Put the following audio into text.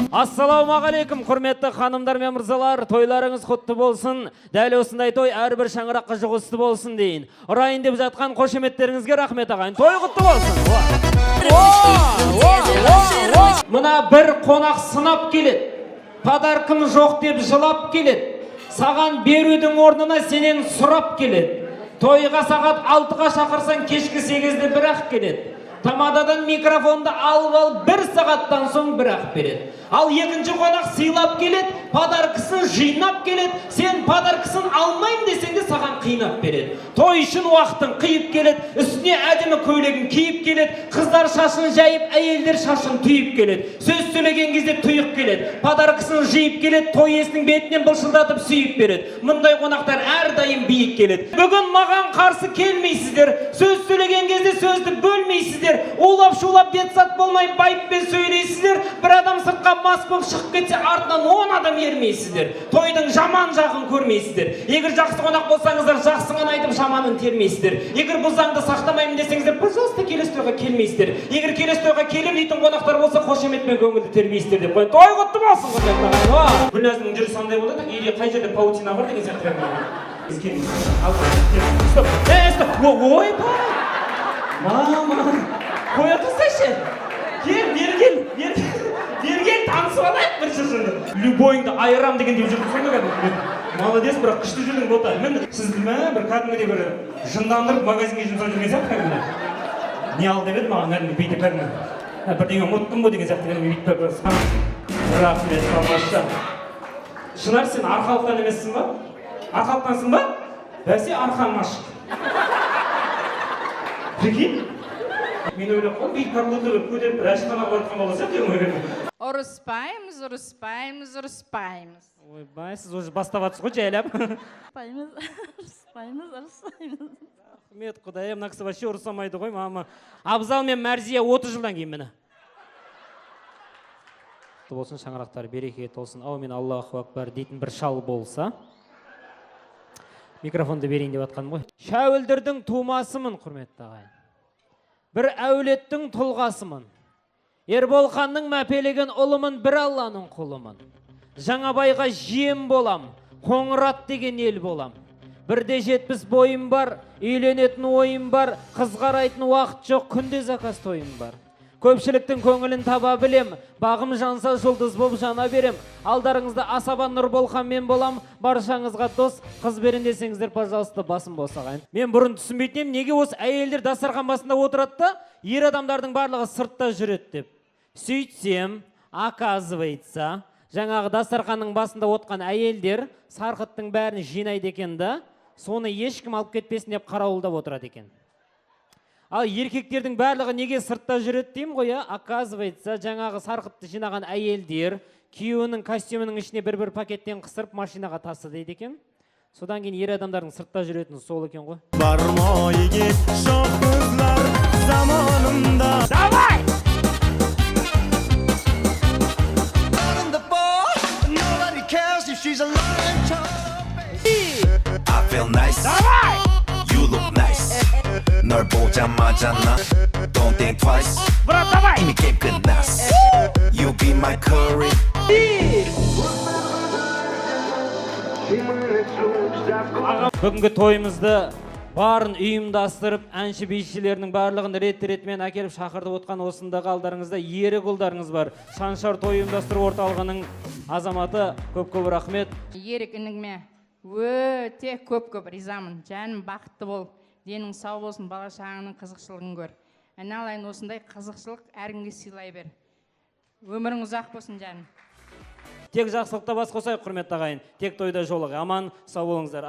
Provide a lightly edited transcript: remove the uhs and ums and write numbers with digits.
Ассалаумағалейкум, құрметті ханымдар мен мырзалар, тойларыңыз құтты болсын. Дәл осындай той әрбір шаңыраққа жұғысты болсын дейін. Ұрайын деп жатқан қошеметтеріңізге рахмет, ағайын. Той құтты болсын. Мына бір қонақ сынап келеді. Подаркым жоқ деп жылап келеді. Саған берудің орнына сенен сұрап келеді. Тойға сағат 6-ға шақырсаң, кешкі 8-де бірақ келеді. Тамададан микрофонды алып алып, бір сағаттан соң бірақ береді. Ал екінші қонақ сыйлап келеді, подаркасын жинап келеді. Сен подаркасын алмаймын десең де, саған қинап береді. Той үшін уақытын қиып келеді, үстіне әдемі көйлегін киіп келеді. Қыздар шашын жайып, әйелдер шашын түйіп келеді. Сөз сөйлеген кезде тұйық келеді. Подаркасын жиып келеді, той иесінің бетінен былшылдатып сүйіп береді. Мұндай қонақтар әрдайым биік келеді. Бүгін маған қарсы келмейсіздер. Сөз сөйлеген кезде сөзді бөлмейсіздер. Улап-шулап, детсад болмай, байыппен сөйлейсіздер. Бір адам сыртқа мас болып шығып кетсе, артынан 10 адам ермейсіздер. Тойдың жаман жағын көрмейсіздер. Егер жақсы қонақ болсаңыздар, жақсыған айтып, жаманын термейсіздер. Егер бұл заңды сақтамаймын десеңіздер, пожалуйста, келесі тойға келмейсіздер. Егер келесі тойға келем дейтін қонақтар болса, қошеметпен көңілді термейсіздер деп қояйын. Той құтты болсын, құрметті ағайын. Гүлназның жүрісі андай болды, үйде қай жерде паутина бар деген сияқты. Біз келмейміз. Ал, стоп. Э, стоп. Ойбай! Мама! Қоя тұрсайшы. Кел, бері кел, бері кел. Бері кел, танысып алайық бір шыршынды. Любойыңды айырам деген деп жүрдің сонда кәдімгі. Молодец, бірақ күшті жүрдің, бота. Міне, сізді мә бір кәдімгідей бір жындандырып, магазинге жұмсап жүрген сияқты кәдімгі. Не ал деп еді маған, кәдімгі бүйтіп кәдімгі. Бірдеңе ұмыттым ғой деген сияқты кәдімгі бүйтіп бір. Рахмет, тамаша. Шынар, сен Арқалықтан емессің ба? Арқалықтансың ба? Бәсе, арқаң ашық. Прикинь? Мен ойлап қалдым, бүйтіп как будто бір көтеріп бір әжетханаға барып бала сияқты едім ғой. Ұрыспаймыз, ұрыспаймыз, ұрыспаймыз. Ойбай, сіз уже бастап жатсыз ғой жайлап. Ұрыспаймыз, ұрыспаймыз, ұрыспаймыз. Рахмет, құдай, мына кісі вообще ұрыса ғой, мама. Абзал мен Мәрзия 30 жылдан кейін міне. Болсын шаңырақтар, береке толсын, әумин, аллаху акбар дейтін бір шал болса, микрофонды берейін деп жатқаным ғой. Шәуілдірдің тумасымын, құрметті ағайын. Бір әулеттің тұлғасымын. Ербол ханның мәпелеген ұлымын, бір Алланың құлымын. Жаңабайға жиен болам, Қоңырат деген ел болам. Бірде 70 бойым бар, үйленетін ойым бар, қыз қарайтын уақыт жоқ, күнде заказ тойым бар. Көпшіліктің көңілін таба білем, бағым жанса, жұлдыз болып жана берем. Алдарыңызда асаба Нұрболхан мен болам, баршаңызға дос, қыз берін десеңіздер, пожалуйста, басым бос, ағайын. Мен бұрын түсінбейтін едім, неге осы әйелдер дастархан басында отырады да, ер адамдардың барлығы сыртта жүреді деп. Сөйтсем, оказывается, жаңағы дастарханның басында отқан әйелдер сарқыттың бәрін жинайды екен да, соны ешкім алып кетпесін деп қарауылдап отырады екен. Ал еркектердің барлығы неге сыртта жүреді деймін ғой, иә? Оказывается, жаңағы сарқытты жинаған әйелдер күйеуінің костюмінің ішіне бір-бір пакеттен қыстырып, машинаға тасы дейді екен. Содан кейін ер адамдардың сыртта жүретіні сол екен ғой. Бар ма yigit sho'x qizlar zamonimda? Давай! In the bar, nobody cares if she's a lying I feel nice. You look nice. 널 보자마자 나 Don't think twice. Брат, давай! 이미 게임 끝났어. You be my curry. Бүгінгі тойымызды барын ұйымдастырып, әнші бишілерінің барлығын рет ретімен әкеліп шақыртып отқан осындағы алдарыңызда ерік ұлдарыңыз бар. Шаншар той ұйымдастыру орталығының азаматы, көп көп рахмет. Ерік ініңме өте көп көп ризамын. Жаным, бақытты бол, денің сау болсын, бала шағаңның қызықшылығын көр. Айналайын, осындай қызықшылық әркімге сыйлай бер. Өмірің ұзақ болсын, жаным. Тек жақсылықта бас қосайық, құрметті ағайын. Тек тойда жолығайық. Аман сау болыңыздар.